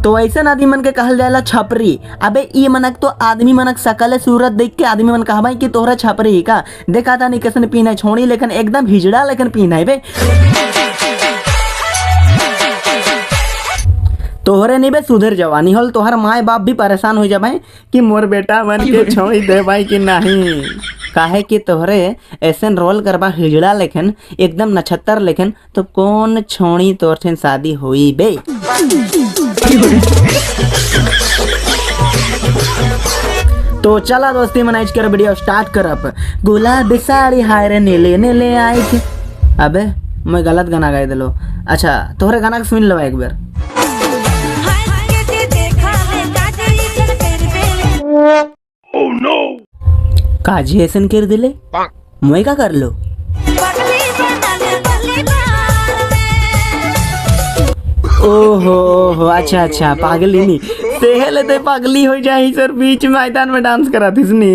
तो ऐसे आदमी मन के कहल जाला छपरी। अबे ई मनक तो आदमी मनक सकल सूरत देख के आदमी मन कहबा कि तोहरा छपरी ही का। देखा था नहीं कैसन पीन है छोड़ी, लेकिन एकदम हिजड़ा लेकिन पीन है बे। तोहरे नहीं बे सुधर जवानी होल, तोहर माए बाप भी परेशान हो जाबे कि मोर बेटा मन के छोड़ी दे भाई कि नहीं। काहे कि तोहरे ऐसन रोल करबा हिजड़ा लेखन एकदम नक्षत्र लेखन, तो कौन छोड़ी तोर ठेन शादी होई बे। तो चला दोस्ती मन आज कर वीडियो स्टार्ट करब। गुलाबी साड़ी हाय रे नीले नीले आई के। अबे मैं गलत गाना गाई दिलो। अच्छा तोहरे गाना के सुन लो एक बार। काजी ऐसन कर दिले मैं का कर लो। ओहो ओहो अच्छा अच्छा पागली नहीं सेहल ते पागली हो जाए सर, बीच मैदान में डांस करा थी नी।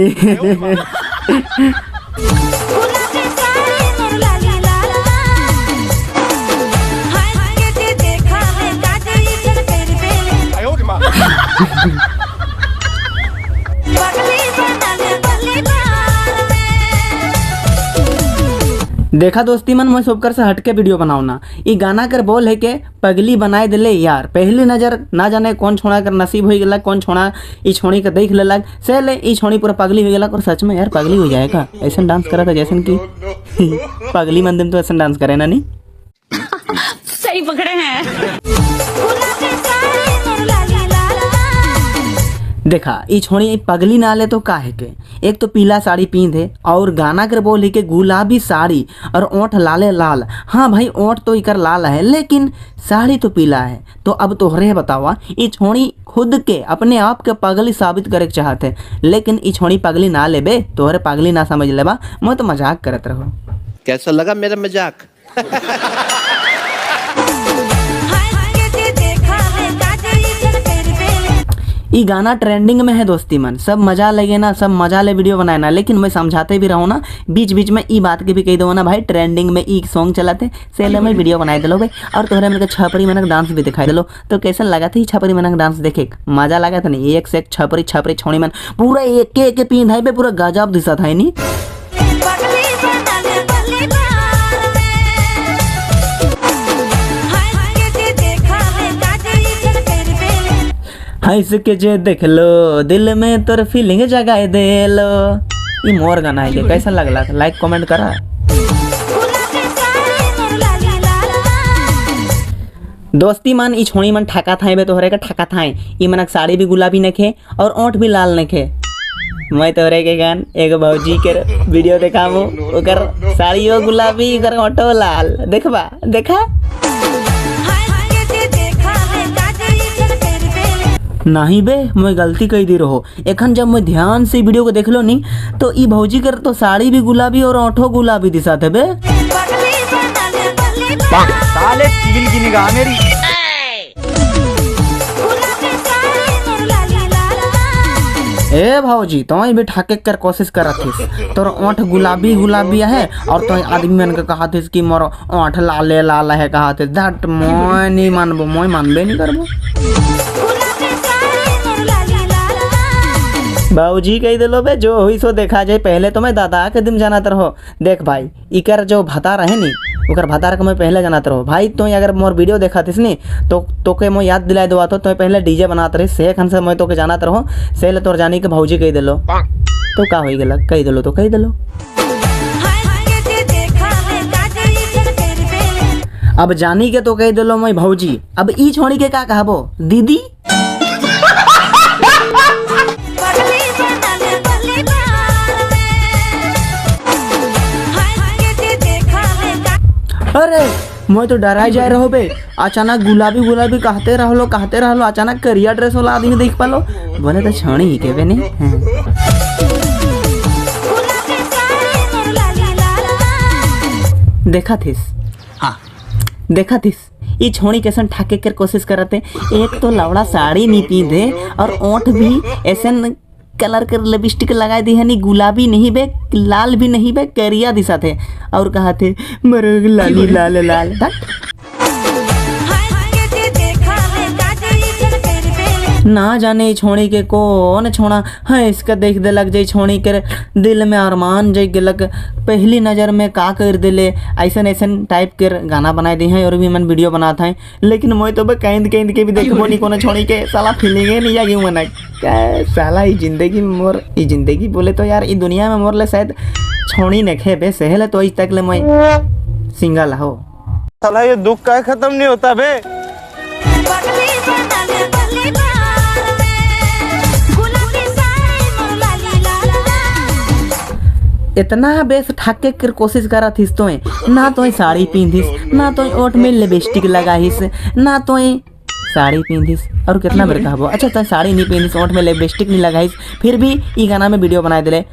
देखा दोस्ती मन मैं सबकर से हटके वीडियो बनाओ ना। ये गाना कर बोल है के पगली बनाए दिले यार, पहली नजर ना जाने कौन छोड़ा कर नसीब हो गया, कौन छोड़ा ई छोड़ी के देख लेलक से ले ई छोड़ी पूरा पगली हो गया। और सच में यार पगली हो जाएगा ऐसा डांस करा था जैसन की पगली मंदिर तो ऐसा डांस करे ना। नहीं सही पकड़े हैं। देखा ई छोड़ी पगली ना ले तो काहे के, एक तो पीला साड़ी पींधे और गाना कर बोल के गुलाबी साड़ी और ओंठ लाले लाल। हाँ भाई ओंठ तो इकर लाल है लेकिन साड़ी तो पीला है। तो अब तोहरे बतावा ई छोड़ी खुद के अपने आप के पगली साबित करे चाहते, लेकिन ई छोड़ी पगली ना लेबे तोहरे पगली ना समझ लेबा। मैं तो मजाक करत रहो। कैसा लगा मेरा मजाक? ये गाना ट्रेंडिंग में है दोस्ती मन, सब मजा लगे ना, सब मजा ले वीडियो बनाए ना, लेकिन मैं समझाते भी रहूँ ना बीच बीच में ई बात के भी कह दो ना भाई ट्रेंडिंग में ई सॉन्ग चलाते सेले में वीडियो बनाए दिलो भाई। और तोहरे मेरे छपरी मनक डांस भी दिखाई दिलो, तो कैसा लगा था छपरी मनक डांस देखे? मजा लगा था नहीं? एक से एक छपरी छपरी छोड़ी मन पूरा एक एक पीन है पूरा गजब दिशा था नहीं। हंस के जे देख लो दिल में तोर फीलिंग जगाए दे लो। ये मोर गाना है, कैसा लगला? लाइक कमेंट करा। दोस्ती मन ई छोड़ी मन ठका थाए बे तोहरे का ठका थाए। ई मनक साड़ी भी गुलाबी नखे और ओंठ भी लाल नखे। मैं तोहरे के गान एगो भौजी के वीडियो देखाबो, ओकर साड़ियो गुलाबी ओकर ओंठो लाल। देखबा देखा नहीं बे मैं गलती कही दी रहो। एखन जब मैं ध्यान से वीडियो को देख लो नी तो ई भौजी कर तो साड़ी भी गुलाबी और ओंठो गुलाबी दिशा थे बे। साले चील की निगाह मेरी। ए भौजी तो भी ठाके कर कोशिश करत थी, तोर ओंठ गुलाबी गुलाबी है और तो आदमी मन के कहा थी कि मोर ओंठ लाले लाल है कहा थे। That मोय नहीं मानबो, मोय मानबे नहीं करबो। बाबूजी कही दिलो बे जो हुई सो देखा जाए, पहले तो मैं दादा के दिन जाना रहो। देख भाई इकर जो भतार है नी ओकर भतार के मैं पहले जानात रहो भाई। तो अगर मोर वीडियो देखा थिस नी तो तोके मैं याद दिलाए दवा तो पहले डीजे बनात रही से खन से मैं तोके जानात रहो से ले तोर जानी के भौजी कही दिलो तो का होई गेला, कही दिलो तो कही दिलो। अब जानी के तो कही दिलो मैं भौजी, अब ई छोड़ी के का कहबो दीदी? अरे मैं तो डराई जाए रहो बे, अचानक गुलाबी गुलाबी कहते रहलो कहते रहलो, अचानक करिया ड्रेस वाला आदमी देख पालो बोले तो छाणी ही के बे नहीं। देखा थिस? हाँ देखा थिस ये छोड़ी कैसन ठाके कर कोशिश करते। एक तो लवड़ा साड़ी नहीं पींधे और ओंठ भी ऐसन कलर कर लिपस्टिक लगाए दी है नहीं, गुलाबी नहीं बे लाल भी नहीं बे करिया दिशा थे और कहा थे मरे लाली लाल लाल। ना जाने ई छोड़ी के कौन छोड़ा हाँ इसका देख देलक जे छोड़ी के दिल में अरमान जग गेलक, पहली नज़र में का कर दिले, ऐसन ऐसन टाइप के गाना बनाए दे हैं और भी मन वीडियो बनाता है। लेकिन मोय तो कैंद कैंद के भी देखबो नहीं कोनो छोड़ी के, साला फीलिंगे नहीं जागी मना क्या साला ई जिंदगी में मोर, ई जिंदगी बोले तो यार ई दुनिया में मोर ले शायद छोड़ी ने खे बे सहले तो इस तक ले मोय सिंगल हो। साला ये दुख का खत्म नहीं होता बे। पगली बनल पहली बार में, गुलाबी साड़ी मोर लाली लाल लाल। इतना बेस ठाके कर कोशिश करा थिस तो ना तो साड़ी पहनिस, ना तो ओठ में लिपस्टिक लगाहिस, ना तो साड़ी पहनिस और कितना बेर कहबो। अच्छा तो साड़ी नहीं पहनिस, ओठ में लिपस्टिक नहीं लगाइस, फिर भी ई गाना में वीडियो बना दिले।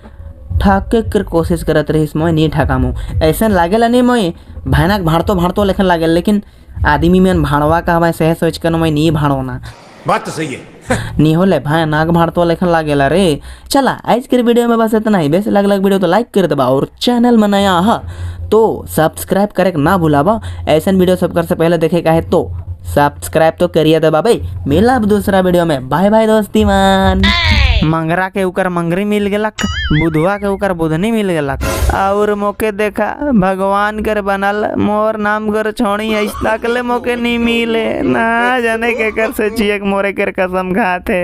ठाके कर कोशिश करत रहिस, मोय नहीं ठाकामो ऐसा लागेला नहीं, मोय भयानक भाड़तो भाड़तो लेखन लागेल, लेकिन आदमी में भाड़वा का हमारे सह सोच कर मोय नहीं भाड़ो ना। बात तो सही है। नहीं होले भयानक भाड़तो लेखन लागेला रे। चला आज के वीडियो में बस इतना ही। बेस अलग अलग वीडियो तो लाइक कर दबा और चैनल में नया हा तो सब्सक्राइब करे के ना भूलाबा। ऐसा वीडियो सब कर से पहले देखे का है तो सब्सक्राइब तो करिए दबा भाई। मिला अब दूसरा वीडियो में, बाय बाय दोस्ती मान। मंगरा के ऊकर मंगरी मिल गेलक, बुधवा के ऊकर बुधनी मिल गेलक और मोके देखा भगवान कर बनल मोर नाम कर छोड़ी ऐसा ले मोके नहीं मिले, ना जाने के कर से चियक मोरे कर कसम खाते।